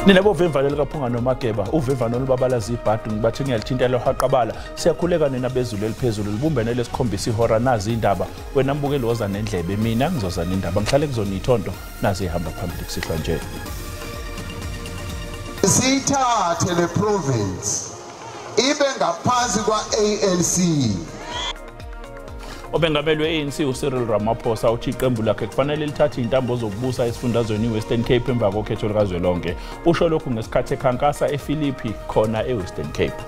Nina bovemvane likaPhunga noMageba, uvemvane olubabalaza ibhadu ngibathi ngiyalithinta lohaqabala. Siyakhuleka nina bezulu eliphezulu libumbene lesikhombisa ihora nazi indaba. Wena mbukeli woza nendlebe, mina ngizoza nendaba. Ngihlale kuzona ithonto nazi ihamba phambili kusihlwa nje. Sithathe le province ibe ngaphansi kwa-ANC. Obengameli we-ANC uCyril Ramaphosa uthi iqembu lakhe kufanele lithathe intambo zokubusa esifundazweni iWestern Cape emva kokhetho lukazwelonke. Usho lokhu ngesikhathi ekhankasa ePhilippi khona eWestern Cape.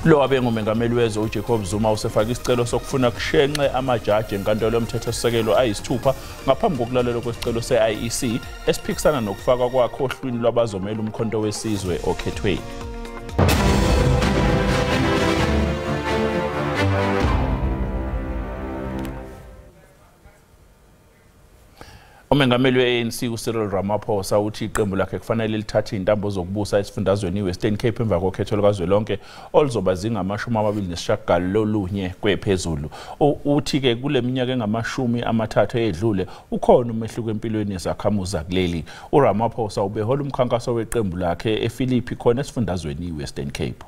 Lo wabengumengameli wezwe uJacob Zuma usefake isicelo sokufuna kushenxe amajaji enkantolo yomthethosisekelo ayisithupha ngaphambi kokulalelwa kwesicelo se-IEC esiphikisana nokufakwa kwakhe ohlwini lwabazomela umkhonto wesizwe okhethweni. Umengameli we-ANC uCyril Ramaphosa uthi iqembu lakhe kufanele lithathe intambo zokubusa esifundazweni iWestern Cape emva kokhetho lukazwelonke oluzoba zingama-29 kwephezulu. Uthi-ke kule minyaka engama-30 eyedlule ukhona umehluko empilweni yezakhamuzi zakuleli. uRamaphosa ubehola umkhankaso weqembu lakhe ePhilippi khona esifundazweni iWestern Cape.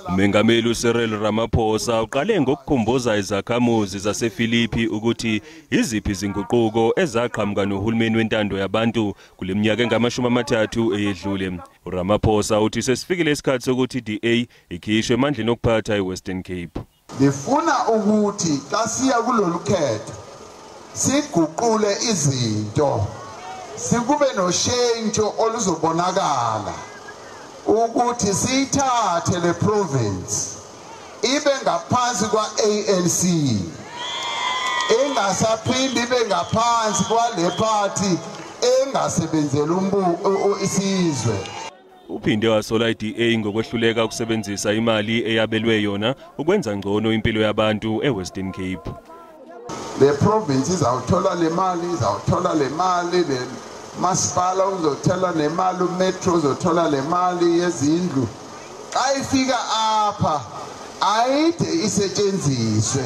Umengameli uCyril Ramaphosa uqale ngokukhumbuza izakhamuzi zasePhilippi ukuthi iziphi izinguquko ezaqhamuka nohulumeni wentando yabantu kule minyaka engama-30 eyedlule. uRamaphosa uthi sesifikile isikhathi sokuthi i-DA ikhishwe emandleni okuphatha iWestern Cape. Ngifuna ukuthi xa siya kulolu khetho siguqule izinto, sikube noshintsho oluzobonakala ukuthi siyithathe le province ibe ngaphansi kwa-ANC, ingasaphindi ibe ngaphansi kwale party engasebenzeli isizwe. Uphinde wasola i-DA ngokwehluleka ukusebenzisa imali eyabelwe yona ukwenza ngcono impilo yabantu eWestern Cape. Le province izawuthola le mali, izawuthola le mali, le masipala uzothola nemali, umetro uzothola le mali yezindlu. Xa ifika apha ayide isetshenziswe,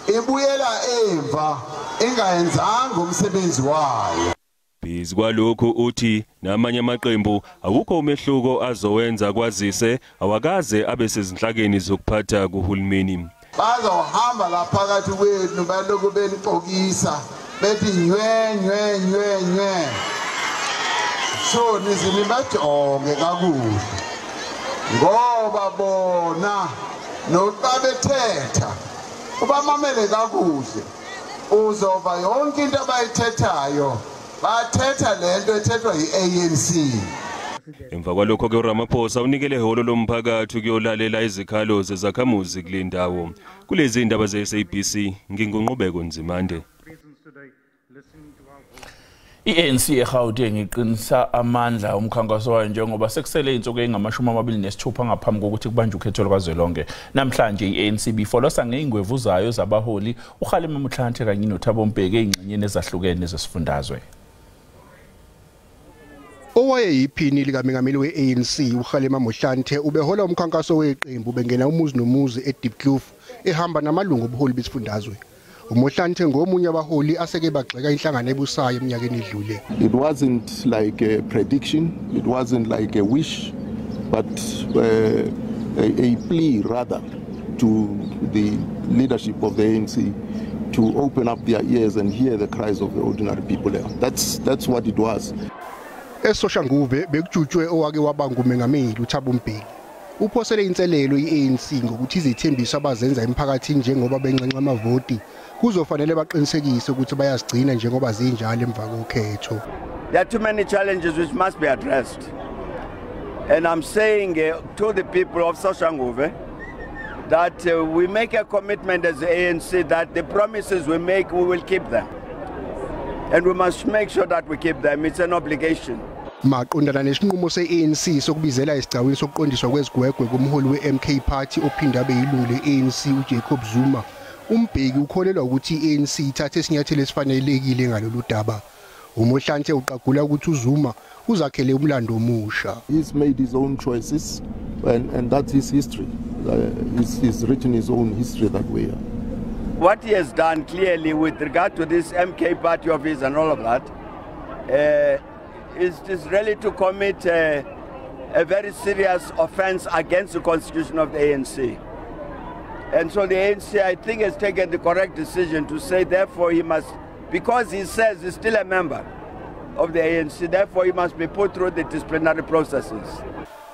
ibuyela emva ingayenzanga umsebenzi wayo. Phezu kwalokhu uthi namanye amaqembu awukho umehluko azowenza kwazise awakaze abe sezinhlakeni zokuphatha kuhulumeni. Bazohamba lapha phakathi kwenu balokhu benixokisa bethi nywe nywe nywe nywe. So nizibajonge kakuhle ngoba bona noxa bethetha ubamamele kakuhle uzova yonke into abayithethayo, bathetha lento ethethwa yi-ANC. Emva kwalokho ke uRamaphosa unikele ihholo lomphakathi ukuyolalela izikhalo zezakhamuzi kule ndawo. Kulezi indaba ze-SABC nginguNqubeko Nzimande. I-ANC eGauteng iqinisa amandla umkhankaso wayo njengoba sekusele insuku engama-26 ngaphambi kokuthi kubanjwe ukhetho lukazwelonke. Namhlanje i-ANC bifolosa ngeyingwevu zayo zabaholi uKgalema Motlanthe kanye noThabo Mbeki eyingxenyeni ezahlukene zesifundazwe. Owayeyiphini likamengameli we-ANC uKgalema Motlanthe ubehola umkhankaso weqembu bengena umuzi nomuzi eDiepkloof ehamba namalungu obuholi besifundazwe. uMotlanthe ngomunye abaholi aseke bagxeka inhlangano ebusayo eminyakeni edlule. It wasn't like a prediction, it wasn't like a wish, but a plea rather to the leadership of the ANC to open up their ears and hear the cries of the ordinary people there. That's what it was. ESoshanguve bekujutshwe owake waba ngumengameli uThabo Mbeki. Uphosele inselelo i-ANC ngokuthi izithembiso abazenza emphakathini njengoba benxenxa amavoti kuzofanele baqinisekise ukuthi bayazigcina njengoba zinjalo emva kokhetho. There are too many challenges which must be addressed. And I'm saying to the people of Soshanguve that we make a commitment as the ANC that the promises we make, we will keep them. And we must make sure that we keep them. It's an obligation. Maqondana nesinqumo se-ANC sokubizela esigcawini sokuqondiswa kwezigwegwe kumholi we-MK Party ophinde abe yilungu le-ANC uJacob Zuma, uMbeki ukholelwa ukuthi i-ANC ithathe isinyathelo esifanelekile ngalolu daba. uMotlanthe uqagula ukuthi uZuma uzakhele umlando omusha. He's made his own choices and that's his history. He's written his own history that way. What he has done clearly with regard to this MK party of his and all of that is really to commit a very serious offense against the constitution of the ANC. And so the ANC, I think, has taken the correct decision to say, therefore, he must, because he says he's still a member of the ANC, therefore he must be put through the disciplinary processes.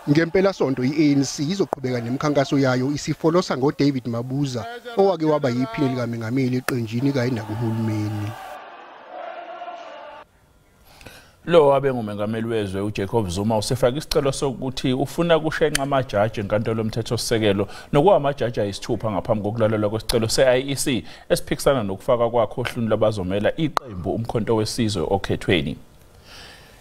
Ngempela sonto iANC izoqhubeka nemikhankaso yayo isifolosa ngoDavid Mabuza owake waba yiphini likamengameli eqenjini kanye nakuhulumeni. Lo wabe ngumengameli wezwe uJacob Zuma usefaka isicelo sokuthi ufuna kushenxa amajaji enkantolo yomthethosisekelo nokuwamajaji ayisithupha ngaphambi kokulalelwa kwesicelo se-IEC esiphikisana nokufaka kwakhe ohlwini lwabazomela iqembu Umkhonto weSizwe okhethweni.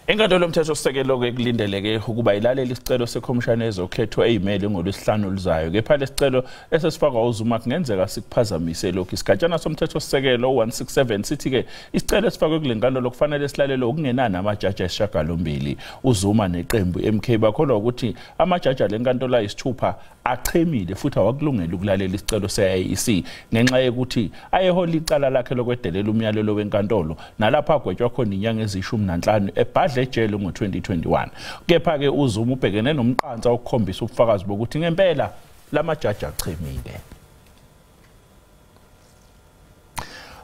Inkantolo yomthethosisekelo-ke kulindeleke ukuba ilalele isicelo sekhomishana yezokhetho eyimele ngolwesihlanu oluzayo. Kepha lesicelo esesifakwa uZuma kungenzeka sikuphazamise lokhu. Isigatshana somthethosisekelo 167 sithi-ke isicelo esifakwe kule nkantolo kufanele silalelwe okungenani amajaji ayisishiyagalombili. uZuma neqembu MK bakholwa ukuthi amajaji ale nkantolo ayisithupha achemile futhi awakulungela ukulalela isicelo se-IEC ngenxa yokuthi ayehola icala lakhe lokwedelela umyalelo wenkantolo nalapho agwetshwa khona inyanga eziyi-15 ebhadle ejele ngo-2021. Kepha-ke uZuma ubhekene nomqansa wokukhombisa ubufakazi bokuthi ngempela lamajaji achemile.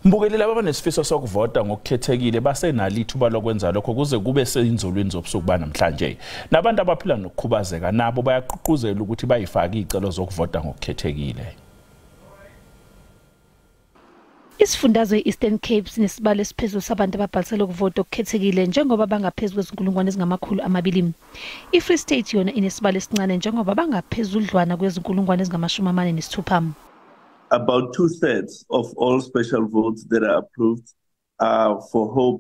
Mbukeli laba abanesifiso sokuvota ngokukhethekile basenalo ithuba lokwenza lokho kuze kube seyinzulwini zobusuku banamhlanje. Nabantu abaphila nokukhubazeka nabo bayaqhuquzela ukuthi bayifake izicelo zokuvota ngokukhethekile. Isifundazwe i-Eastern Cape sinesibalo esiphezulu sabantu ababhalisele ukuvota okukhethekile njengoba bangaphezulu kwezinkulungwane ezingama-200. I-Free State yona inesibalo esincane njengoba bangaphezudlwana kwezinkulungwane ezingama-46. About 2/3 of all special votes that are approved are for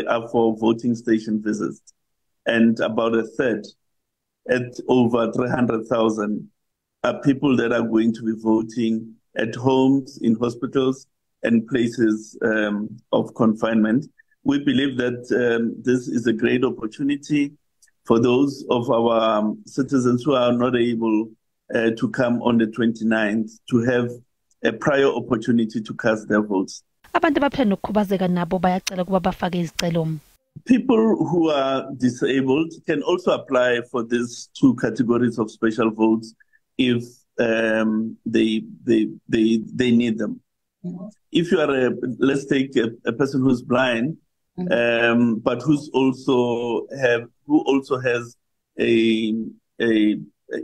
are for voting station visits, and about a third, at over 300,000, are people that are going to be voting at homes, in hospitals, and places of confinement. We believe that this is a great opportunity for those of our citizens who are not able to come on the 29th to have a prior opportunity to cast their votes. Abantu abaphila nokukhubazeka nabo bayacela kuba bafake izicelo. People who are disabled can also apply for these two categories of special votes if they need them. If you are let's take a person who's blind, but who also has a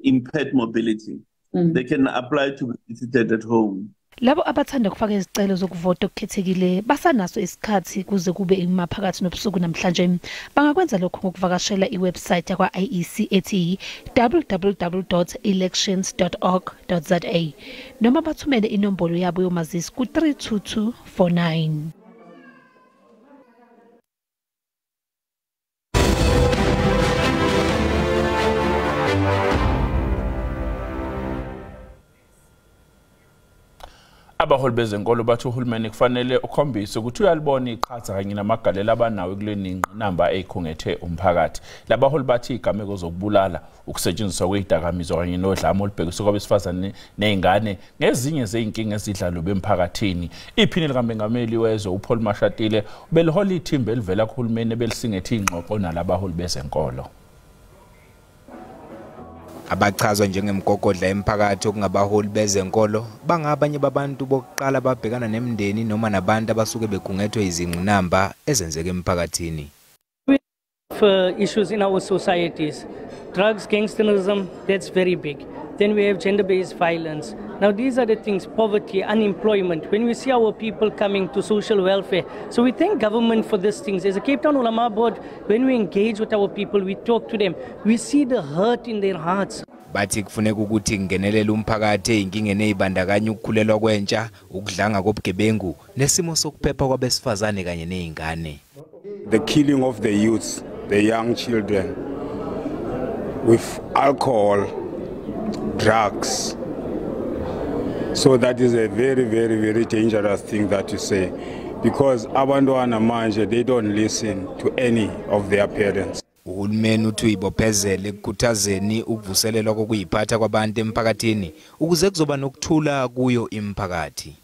impaired mobility, they can apply to be visited at home. Labo abathanda ukufaka izicelo zokuvota okukhethekile basanaso isikhathi kuze kube imaphakathi nobusuku namhlanje. Bangakwenza lokho ngokuvakashela iwebsite yakwa-IEC ethi www.elections.org.za noma bathumele inombolo yabo yomazisi ku-32249. Abaholi bezenkolo bathi uhulumeni kufanele ukhombise ukuthi uyalibona iqhaza kanye namagalelo abanawo kuleni ngqinamba eyikhungethe umphakathi. Labaholi bathi igameko zokubulala, ukusetshenziswa kwezidakamizwa kanye nodlame olubhekiswe kwabesifazane nezingane ngezinye zezinkinga ezidla emphakathini. Iphini likamengameli wezwe uPaul Mashatile belihola ithimba elivela kuhulumeni ebelisingethe ingxoxo nalabaholi bezenkolo. Abachazwa njengemgogodla emphakathi okungabaholi bezenkolo bangabanye babantu bokuqala babhekana nemindeni noma nabantu abasuke bekhungethwe izingqinamba ezenzeka emphakathini. Issues in our societies, drugs, gangsterism, that's very big. Then we have gender-based violence. Now these are the things, poverty, unemployment. When we see our people coming to social welfare, so we thank government for these things. As a Cape Town Ulama Board, when we engage with our people, we talk to them, we see the hurt in their hearts. Bathi kufuneka ukuthi kungenelele umphakathi ezinkingeni ezibandakanya ukukhulelwa kwentsha, ukudlanga kobugebengu nesimo sokuphepha kwabesifazane kanye nezingane. The killing of the youths, the young children, with alcohol, drugs. So that is a very, very, very dangerous thing that you say, because abantwana manje, they don't listen to any of their parents. Uhulumeni uthi uyibophezele ekukhuthazeni ukuvuselelwa kokuyiphatha kwabantu emphakathini ukuze kuzoba nokuthula kuyo imphakathi.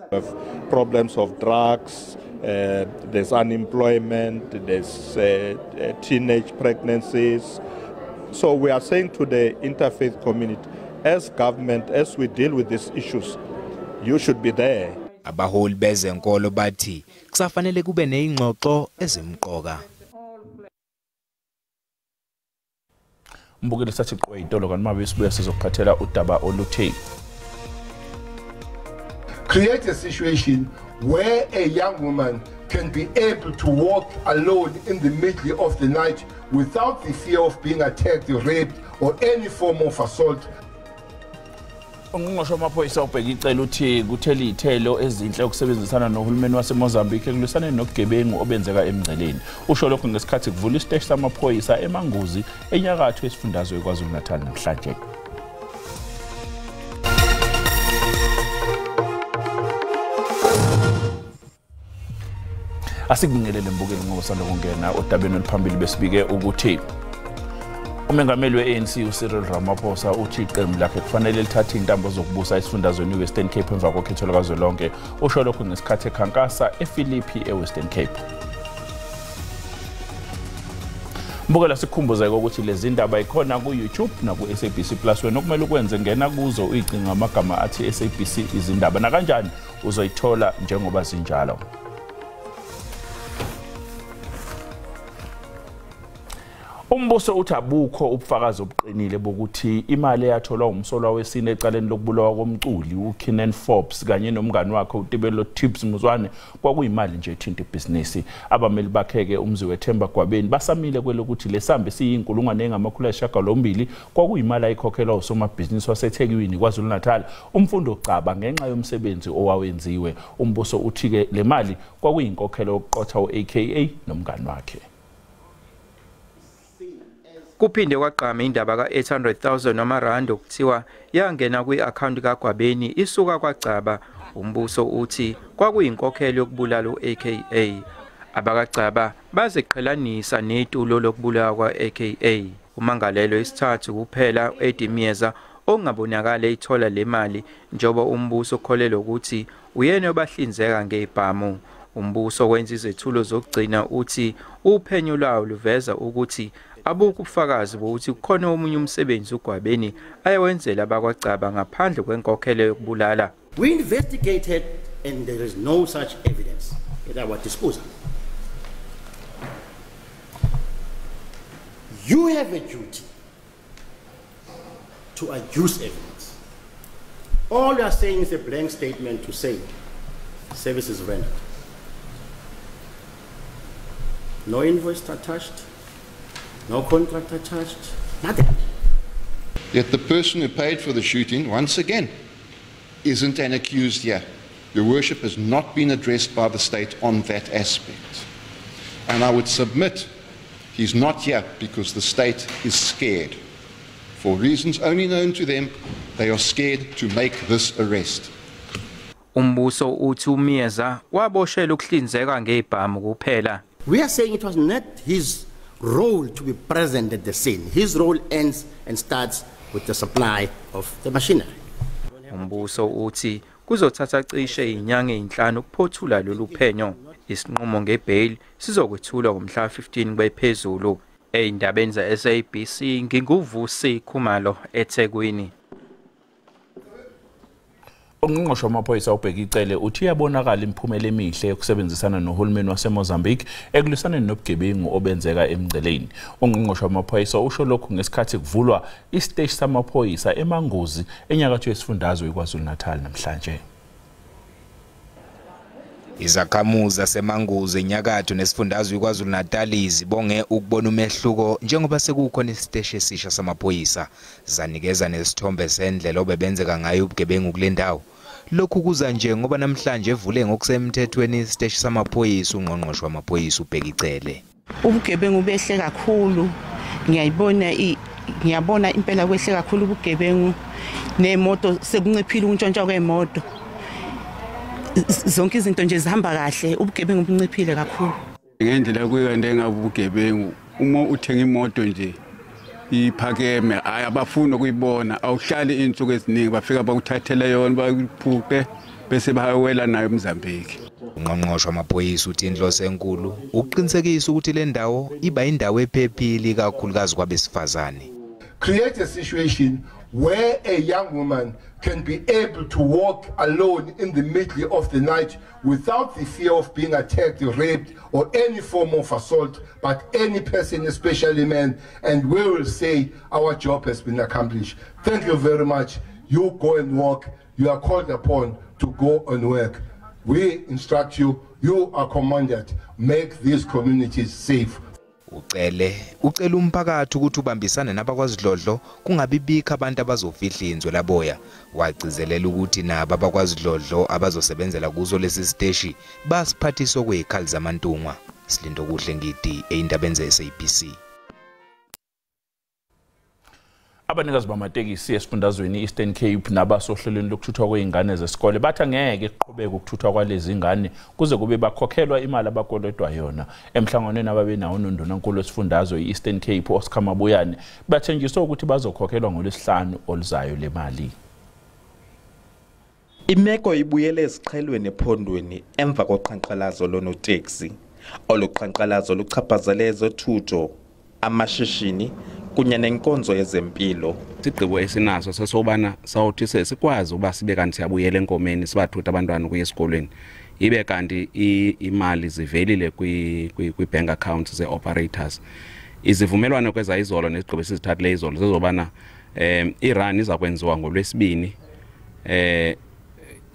We have problems of drugs, there's unemployment, there's teenage pregnancies. So we are saying to the interfaith community, as government, as we deal with these issues, you should be there. Abaholi bezenkolo bathi kusafanele kube nezingxoxo ezimqoka. Mbukeli sathi qwe itolo kanti mabe sibuya sizokuphathela udaba oluthi create a situation where a young woman can be able to walk alone in the middle of the night without the fear of being attacked, raped or any form of assault. Ungqongqoshe wamaphoyisa uBheki Cele uthi kuthela izithelo ezinhle ukusebenzisana nohulumeni waseMozambique ekulwisaneni nobugebengu obenzeka emngceleni. Usho lokhu ngesikhathi kuvula isiteshi samaphoyisa eManguzi enyakatho yesifundazwe KwaZulu-Natal namhlanje. Asikubingelele mbukeli ngoba sanda kungena odabeni oluphambili besibike ukuthi umengameli we-ANC uCyril Ramaphosa uthi iqembu lakhe kufanele lithathe intambo zokubusa esifundazweni iWestern Cape emva kokhetho lukazwelonke. Usho lokhu ngesikhathi ekhankasa ePhilippi eWestern Cape. Mbukela sikukhumbuzeke ukuthi lezi ndaba ikhona ku-YouTube naku-SABC Plus. Wena okumele ukwenze ngena kuzo uyicinga amagama athi SABC izindaba, nakanjani uzoyithola njengoba zinjalo. Umbuso uthi abukho ubufakazi obuqinile bokuthi imali eyatholwa umsolwa wesine ecaleni lokubulawa komculi uKiernan Forbes kanye nomngani wakhe uTebello Tips Mzwane kwakuyimali nje ethinta ibhizinisi. Abameli bakhe-ke uMziwethemba Gwabeni basamile kwelokuthi lesambe siyi-8,800 kwakuyimali ayikhokhelwa usomabhizinisi waseThekwini KwaZulu-Natal uMfundo Gcaba ngenxa yomsebenzi owawenziwe. Umbuso uthi-ke le mali kwakuyinkokhelo yokuqotha u-AKA nomngani wakhe. Kuphinde kwagqama indaba ka-800,000 wamarandi okuthiwa yangena kwi-akhawunti kaGwabeni isuka kwaGcaba. Umbuso uthi kwakuyinkokhelo yokubulala u-AKA. AbakaGcaba baziqhelanisa netulo lokubulawa kwa-AKA. Umangalelo isithathu kuphela u-Eddie Myeza ongabonakala ethola le mali njengoba umbuso ukholelwa ukuthi uyena obahlinzeka ngebhamu. Umbuso wenza izethulo zokugcina uthi uphenyo lwawo luveza ukuthi abukho ubufakazi bokuthi kukhona omunye umsebenzi uGwabeni ayewenzela abakwaGcaba ngaphandle kwenkokhelo yokubulala. We investigated and there is no such evidence at our disposal. You have a duty to adduce evidence. All you are saying is a blank statement to say services rendered. No invoice attached. No contract attached, nothing. Yet the person who paid for the shooting, once again, isn't an accused here. Your worship has not been addressed by the state on that aspect. And I would submit he's not here because the state is scared. For reasons only known to them, they are scared to make this arrest. Umbuso uthi uMyeza waboshelwa ukuhlinzeka ngebhamu kuphela. We are saying it was not his role to be present at the scene. His role ends and starts with the supply of the machinery. Umbuso uthi kuzothatha cishe izinyanga ezinhlanu ukuphothula lolu phenyo. Isinqumo ngebail sizokwethulwa ngomhla 15 kwephezulu. Ey'ndabeni ze-SABC nginguVusi Khumalo eThekwini. Ungqongqoshe wamaphoyisa uBheki Cele uthi iyabonakala imiphumela emihle yokusebenzisana nohulumeni waseMozambique ekulwisaneni nobugebengu obenzeka emngceleni. Ungqongqoshe wamaphoyisa usho lokhu ngesikhathi kuvulwa isiteshi samaphoyisa eManguzi enyakatho yesifundazwe iKwaZulu-Natal namhlanje. Izakhamuzi zaseManguzi enyakatho nesifundazwe iKwaZulu-Natal zibonge ukubona umehluko njengoba sekukhona isiteshi esisha samaphoyisa, zanikeza nesithombe sendlela obebenzeka ngayo ubugebengu kule ndawo. Lokhu kuza nje ngoba namhlanje evule ngokusemthethweni isiteshi samaphoyisa ungqongqoshe wamaphoyisa uBheki Cele. Ubugebengu behle kakhulu, ngiyabona impela kwehle kakhulu ubugebengu, nemoto sekunciphile ukuntshontshwa kwemoto. Zonke izinto nje zihamba kahle, ubugebengu bunciphile kakhulu. Ngendlela kuyande ngabe ubugebengu, uma uthenga imoto nje iphakeme hayi abafuni ukuyibona awuhlali insuku eziningi bafika bakuthathele yona bakuphuqe bese bayawela nayo eMozambique. Ungqongqoshe wamaphoyisa uthi inhloso enkulu ukuqinisekisa ukuthi le ndawo iba indawo ephephile kakhulukazi kwabesifazane. Create a situation where a young woman can be able to walk alone in the middle of the night without the fear of being attacked, raped, or any form of assault, but any person, especially men, and we will say our job has been accomplished. Thank you very much. You go and walk. You are called upon to go and work. We instruct you. You are commanded. Make these communities safe. Ucele umphakathi ukuthi ubambisane nabakwaZidlodlo kungabibikho abantu abazofihla inzwe laboya. Wagcizelela ukuthi nabo abakwaZidlodlo abazosebenzela kuzo lesi siteshi basiphathiswa kwezikhali zamantungwa. Silindokuhle Ngidi eyindabeni ze-SABC. Abanikazi bamatekisi esifundazweni Eastern Cape nabasohlelweni lokuthuthwa kwezingane zesikole bathi angeke kuqhubeke ukuthuthwa kwalezi ngane kuze kube bakhokhelwa imali abakolodwa yona. Emhlanganweni ababenawo noNdunankulu wesifundazwe i-Eastern Cape Oscar Mabuyane bathenjiswe ukuthi bazokhokhelwa ngoLwesihlanu oluzayo le mali. Imeko ibuyele esiqhelweni ephondweni emva koqhankqalazo lonoteksi. Oluqhankqalazo luchaphazele ezothutho, amashishini kunye nenkonzo yezempilo. Isigqibo esinaso sesobana sawuthi sikwazi uba sibe kanti siyabuyela enkomeni sibathutha abantwana kuye esikolweni ibe kanti imali zivelile kwi-bank accounts ze-operators. Izivumelwano kweza izolo nesigqibo esizithathileyo izolo zezobana i-run iza kwenziwa ngoLwesibini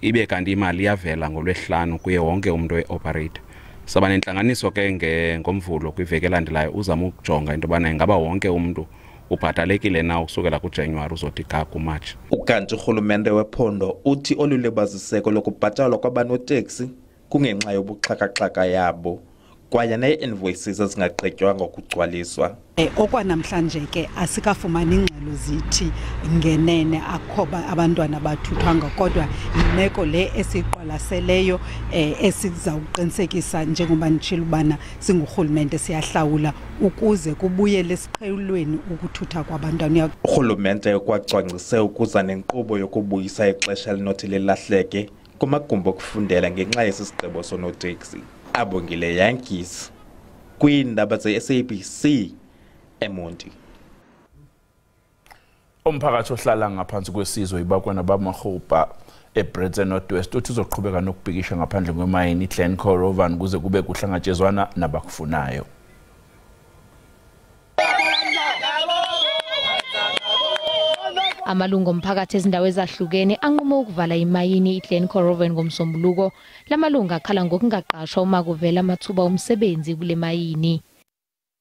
ibe kanti imali iyavela ngoLwesihlanu kuye wonke umuntu we-operator. Saba nenhlanganiso ke ngomvulo kwiveki elandelayo uzama ukujonga into yobana ingaba wonke umuntu ubhatalekile na ukusukela kuJanuwari uzothi ga kuMatshi. Ukanti urhulumente wephondo uthi olu libaziseko lokubhatalwa kwabanoteksi kungenxa yobuxhakaxhaka yabo kwaye nee-invoices ezingagqitywanga ukugcwaliswa. Okwanamhlanje ke asikafumani ingxelo zithi ngenene akho abantwana bathuthwanga, kodwa yimeko le esiqwalaseleyo esizawuqinisekisa njengoba nditshilo ubana singurhulumente siyahlawula ukuze kubuyele esiqhelweni ukuthutha kwabantwana. Urhulumente kwacwangcise ukuza nenkqubo yokubuyisa ixesha elinothi lilahleke kumagumbi okufundela ngenxa yesi sigqibo sonoteksi. Abongile Yankees kwiindaba ze-SABC eMonti. Umphakathi ohlala ngaphansi kwesizwe iBakwena baMahupa eBrits North West uthi uzoqhubeka nokubhikisha ngaphandle kwemayini iGlencore Rhovan kuze kube kuhlangatshezwana nabakufunayo. Amalungu omphakathi ezindawo ezahlukene anqume ukuvala imayini iGlencore Rhovan ngomsombuluko. Lamalungu akhala ngokungaqashwa uma kuvela amathuba omsebenzi kule mayini.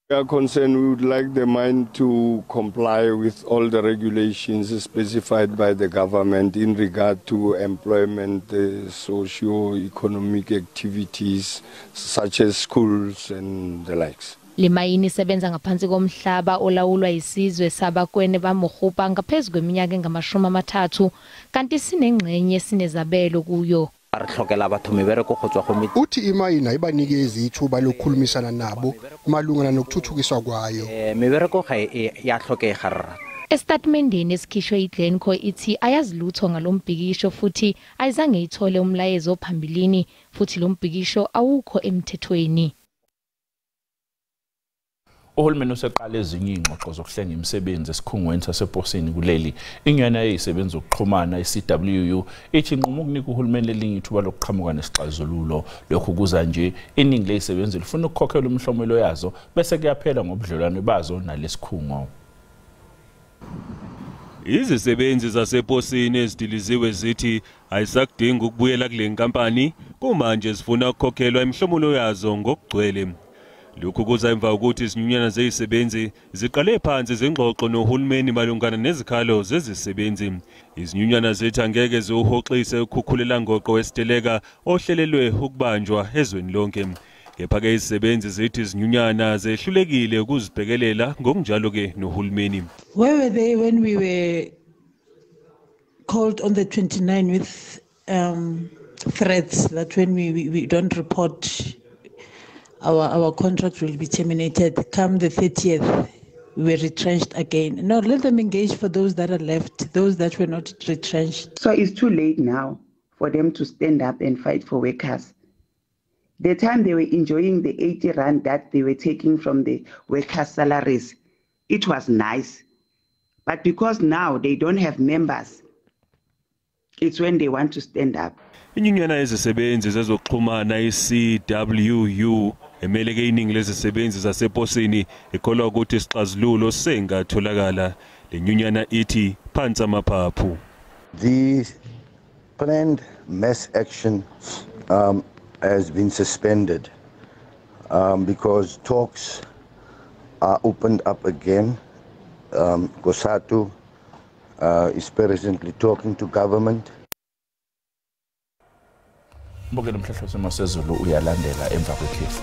We are concerned. We would like the mine to comply with all the regulations specified by the government in regard to employment, socio-economic activities such as schools and the likes. Le mayini isebenza ngaphansi komhlaba olawulwa isizwe sabakwene baMohupa ngaphezu kweminyaka engama-30 kanti sinengxenye sinezabelo kuyo. Uthi imayini ayibanikezi ithuba lokukhulumisana nabo malungana nokuthuthukiswa kwayo. Esitatimendeni esikhishwe iGlencore ithi ayazi lutho ngalombhikisho futhi ayizange ithole umlayezo phambilini futhi lo mbhikisho awukho emthethweni. Uhulumeni useqale ezinye ingxoxo zokuhlenga imisebenzi esikhungweni saseposini kuleli. Inyana eyisebenza ukuxhumana iCWU ithi inquma ukunika uhulumeni elinye ithuba lokuqhamuka nesixazululo. Lokhu kuza nje iningi lezisebenzi lifuna ukukhokhela umhlomelo yazo bese kuyaphela ngobudlelwane bazo nalesikhungo. Izisebenzi zaseposini ezidiliziwe zithi ayisakudingi ukubuyela kule nkampani kumanje zifuna ukukhokhelwa imihlomulo yazo ngokugcwele. Lokhu kuza emva kokuthi izinyunyana zezisebenzi ziqale phansi izingxoxo nohulumeni malungana nezikhalo zezisebenzi. Izinyunyana zithi angeke ziwuhoxise ukukhukhulela ngoqo wesiteleka ohlelelwe ukubanjwa ezweni lonke. Kepha-ke izisebenzi zithi izinyunyana zehlulekile ukuzibhekelela ngokunjalo-ke nohulumeni. Where were they when we were called on the 29 with threats that when we don't report our contract will be terminated come the 30th? we were retrenched again. No, let them engage for those that are left, those that were not retrenched. So it's too late now for them to stand up and fight for workers. The time they were enjoying the 80 rand that they were taking from the workers' salaries, it was nice. But because now they don't have members, it's when they want to stand up. Inyunyana yezisebenzi zezokuxhumana iCWU emeleke iningi lezisebenzi zaseposini ikholwa ukuthi isixazululo sengatholakala. Le nyunyana ithi phansi amaphaphu. The planned mass action has been suspended because talks are opened up again. COSATU is presently talking to government. Mbukelo mhlahlo sezulu uyalandela emva kwekhefu.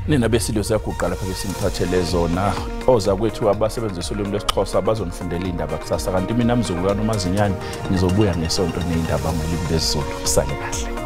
Nina besilio siyaguqa lapha ke siniphathele zona oza kwethu abasebenzisa ulimi lwesiXhosa bazonifundela indaba kusasa, kanti mina mzukulu kaNomazinyane ngizobuya ngesonto neindaba ngolimi lwesiZulu. Sale kahle.